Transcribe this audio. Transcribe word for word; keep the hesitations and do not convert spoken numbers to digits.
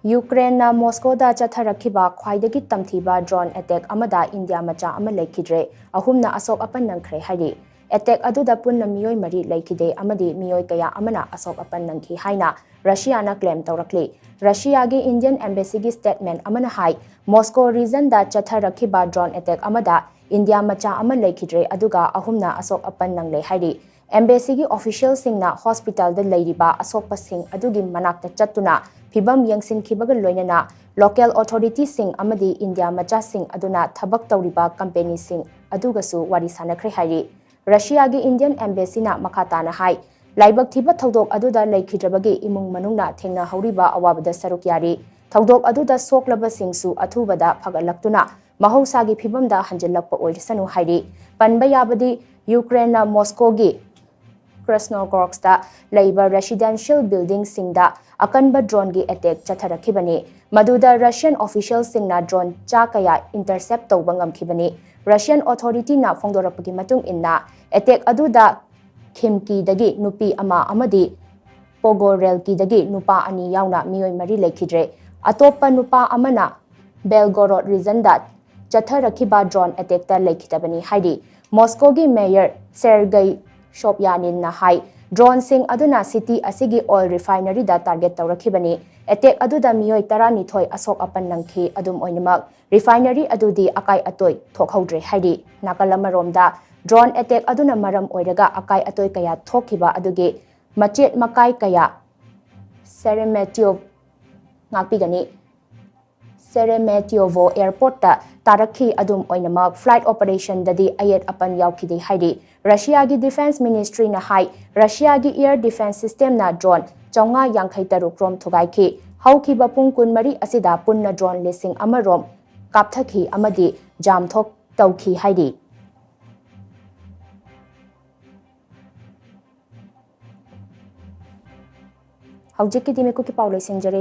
ꯌꯨꯀ꯭ꯔꯦꯟꯅ ꯃꯣꯁꯀꯣꯗ ꯆꯠꯊꯔꯛꯈꯤꯕ ꯈ꯭ꯋꯥꯏꯗꯒꯤ ꯇꯝꯊꯤꯕ drone attack ꯑꯃꯗ India ꯃꯆꯥ ꯑꯃ ꯂꯩꯈꯤꯗ꯭ꯔꯦ, ꯑꯍꯨꯝꯅ ꯑꯁꯣꯛ ꯑꯄꯟ ꯅꯪꯈ꯭ꯔꯦ ꯍꯥꯏꯔꯤ꯫ Attack ꯑꯗꯨꯗ ꯄꯨꯟꯅ ꯃꯤꯑꯣꯏ ꯃꯔꯤ ꯂꯩꯈꯤꯗꯦ ꯑꯃꯗꯤ ꯃꯤꯑꯣꯏ ꯀꯌꯥ ꯑꯃꯅ ꯑꯁꯣꯛ ꯑꯄꯟ ꯅꯪꯈꯤ ꯍꯥꯏꯅ ꯔꯁꯤꯌꯥꯅ claim ꯇꯧꯔꯛꯂꯤ꯫ ꯔꯁꯤꯌꯥꯒꯤ Indian Embassyꯒꯤ statement ꯑꯃꯅ ꯍꯥꯏ, ꯃꯣꯁꯀꯣ regionꯗ ꯆꯠꯊꯔꯛꯈꯤꯕ drone attack ꯑꯃꯗ ꯏꯟꯗꯤꯌꯥ ꯃꯆꯥ ꯑꯃ ꯂꯩꯈꯤꯗ꯭ꯔꯦ, ꯑꯗꯨꯒ ꯑꯍꯨꯝꯅ ꯑꯁꯣꯛ ꯑꯄꯟ ꯅꯪꯂꯦ ꯍꯥꯏꯔꯤ꯫ Embassyꯒꯤ officialꯁꯤꯡꯅ hospitalꯗ ꯂꯩꯔꯤꯕ ꯑꯁꯣꯛꯄꯁꯤꯡ ꯑꯗꯨꯒꯤ ꯃꯅꯥꯛꯇ ꯆꯠꯇꯨꯅ ꯐꯤꯚꯝ ꯌꯦꯡꯁꯤꯟꯈꯤꯕꯒ ꯂꯣꯏꯅꯅ local authorityꯁꯤꯡ ꯑꯃꯗꯤ ꯏꯟꯗꯤꯌꯥ ꯃꯆꯥꯁꯤꯡ ꯑꯗꯨꯅ ꯊꯕꯛ ꯇꯧꯔꯤꯕ companyꯁꯤꯡ ꯑꯗꯨꯒꯁꯨ ꯋꯥꯔꯤ ꯁꯥꯅꯈ꯭ꯔꯦ ꯍꯥꯏꯔꯤ꯫ ꯔꯁꯤꯌꯥꯒꯤ Indian Embassyꯅ ꯃꯈꯥ ꯇꯥꯅ ꯍꯥꯏ, ꯂꯥꯏꯕꯛ ꯊꯤꯕ ꯊꯧꯗꯣꯛ ꯑꯗꯨꯗ ꯂꯩꯈꯤꯗ꯭ꯔꯕꯒꯤ ꯏꯃꯨꯡ ꯃꯅꯨꯡꯅ ꯊꯦꯡꯅꯍꯧꯔꯤꯕ ꯑꯋꯥꯕꯗ ꯁꯔꯨꯛ ꯌꯥꯔꯤ꯫ ꯊꯧꯗꯣꯛ ꯑꯗꯨꯗ ꯁꯣꯛꯂꯕꯁꯤꯡꯁꯨ ꯑꯊꯨꯕꯗ ꯐꯒꯠꯂꯛꯇꯨꯅ ꯃꯍꯧꯁꯥꯒꯤ ꯐꯤꯕꯝꯗ ꯍꯟꯖꯤꯜꯂꯛꯄ ꯑꯣꯏꯔꯁꯅꯨ ꯍꯥꯏꯔꯤ꯫ ꯄꯟꯕ ꯌꯥꯕꯗꯤ, ꯌꯨꯀ꯭ꯔꯦꯟꯅ ꯃꯣꯁꯀꯣꯒꯤ Krasnogorskꯇ ꯂꯩꯕ residential buildingꯁꯤꯡꯗ ꯑꯀꯟꯕ droneꯒꯤ attack ꯆꯠꯊꯔꯛꯈꯤꯕꯅꯤ꯫ ꯃꯗꯨꯗ Russian officialꯁꯤꯡꯅ drone ꯆꯥ ꯀꯌꯥ intercept ꯇꯧꯕ ꯉꯝꯈꯤꯕꯅꯤ꯫ Russian authorityꯅ ꯐꯣꯡꯗꯣꯔꯛꯄꯒꯤ ꯃꯇꯨꯡ ꯏꯟꯅ, attack ꯑꯗꯨꯗ ꯈꯤꯝꯀꯤꯗꯒꯤ ꯅꯨꯄꯤ ꯑꯃ ꯑꯃꯗꯤ ꯄꯣꯒꯣꯔꯦꯜꯀꯤꯗꯒꯤ ꯅꯨꯄꯥ ꯑꯅꯤ ꯌꯥꯎꯅ ꯃꯤꯑꯣꯏ ꯃꯔꯤ ꯂꯩꯈꯤꯗ꯭ꯔꯦ꯫ ꯑꯇꯣꯞꯄ ꯅꯨꯄꯥ ꯑꯃꯅ Belgorod regionꯗ ꯆꯠꯊꯔꯛꯈꯤꯕ drone attackꯇ ꯂꯩꯈꯤꯗꯕꯅꯤ ꯍꯥꯏꯔꯤ꯫ ꯃꯣꯁꯀꯣꯒꯤ mayor Sergei Sobyaninꯅ ꯍꯥꯏ, droneꯁꯤꯡ ꯑꯗꯨꯅ city ꯑꯁꯤꯒꯤ oil refineryꯗ target ꯇꯧꯔꯛꯈꯤꯕꯅꯤ꯫ Attack ꯑꯗꯨꯗ ꯃꯤꯑꯣꯏ ꯇꯔꯥꯅꯤꯊꯣꯏ ꯑꯁꯣꯛ ꯑꯄꯟ ꯅꯪꯈꯤ꯫ ꯑꯗꯨꯝ ꯑꯣꯏꯅꯃꯛ, refinery ꯑꯗꯨꯗꯤ ꯑꯀꯥꯏ ꯑꯇꯣꯏ ꯊꯣꯛꯍꯧꯗ꯭ꯔꯦ ꯍꯥꯏꯔꯤ꯫ ꯅꯥꯀꯜ ꯑꯃꯔꯣꯝꯗ, drone attack ꯑꯗꯨꯅ ꯃꯔꯝ ꯑꯣꯏꯔꯒ ꯑꯀꯥꯏ ꯑꯇꯣꯏ ꯀꯌꯥ ꯊꯣꯛꯈꯤꯕ ꯑꯗꯨꯒꯤ ꯃꯆꯦꯠ ꯃꯀꯥꯏ ꯀꯌꯥ Sheremetyevo ꯉꯥꯛꯄꯤꯒꯅꯤ꯫ Sheremetyevo airportꯇ ꯇꯥꯔꯛꯈꯤ꯫ ꯑꯗꯨꯝ ꯑꯣꯏꯅꯃꯛ, flight operationꯗꯗꯤ ꯑꯌꯦꯠ ꯑꯄꯟ ꯌꯥꯎꯈꯤꯗꯦ ꯍꯥꯏꯔꯤ꯫ ꯔꯁꯤꯌꯥꯒꯤ defence ministryꯅ ꯍꯥꯏ, ꯔꯁꯤꯌꯥꯒꯤ air defence systemꯅ drone ꯆꯥꯝꯃꯉꯥ ꯌꯥꯡꯈꯩ ꯇꯔꯨꯛ ꯔꯣꯝ ꯊꯨꯒꯥꯏꯈꯤ꯫ ꯍꯧꯈꯤꯕ ꯄꯨꯡ ꯀꯨꯟꯃꯔꯤ ꯑꯁꯤꯗ ꯄꯨꯟꯅ drone ꯂꯤꯁꯤꯡ ꯑꯃ ꯔꯣꯝ ꯀꯥꯞꯊꯈꯤ ꯑꯃꯗꯤ ꯖꯥꯝ ꯊꯣꯛ ꯇꯧꯈꯤ ꯍꯥꯏꯔꯤ꯫ ꯍꯧꯖꯤꯛꯀꯤꯗꯤ ꯃꯤꯀꯨꯞꯀꯤ ꯄꯥꯎ ꯂꯣꯏꯁꯤꯟꯖꯔꯦ꯫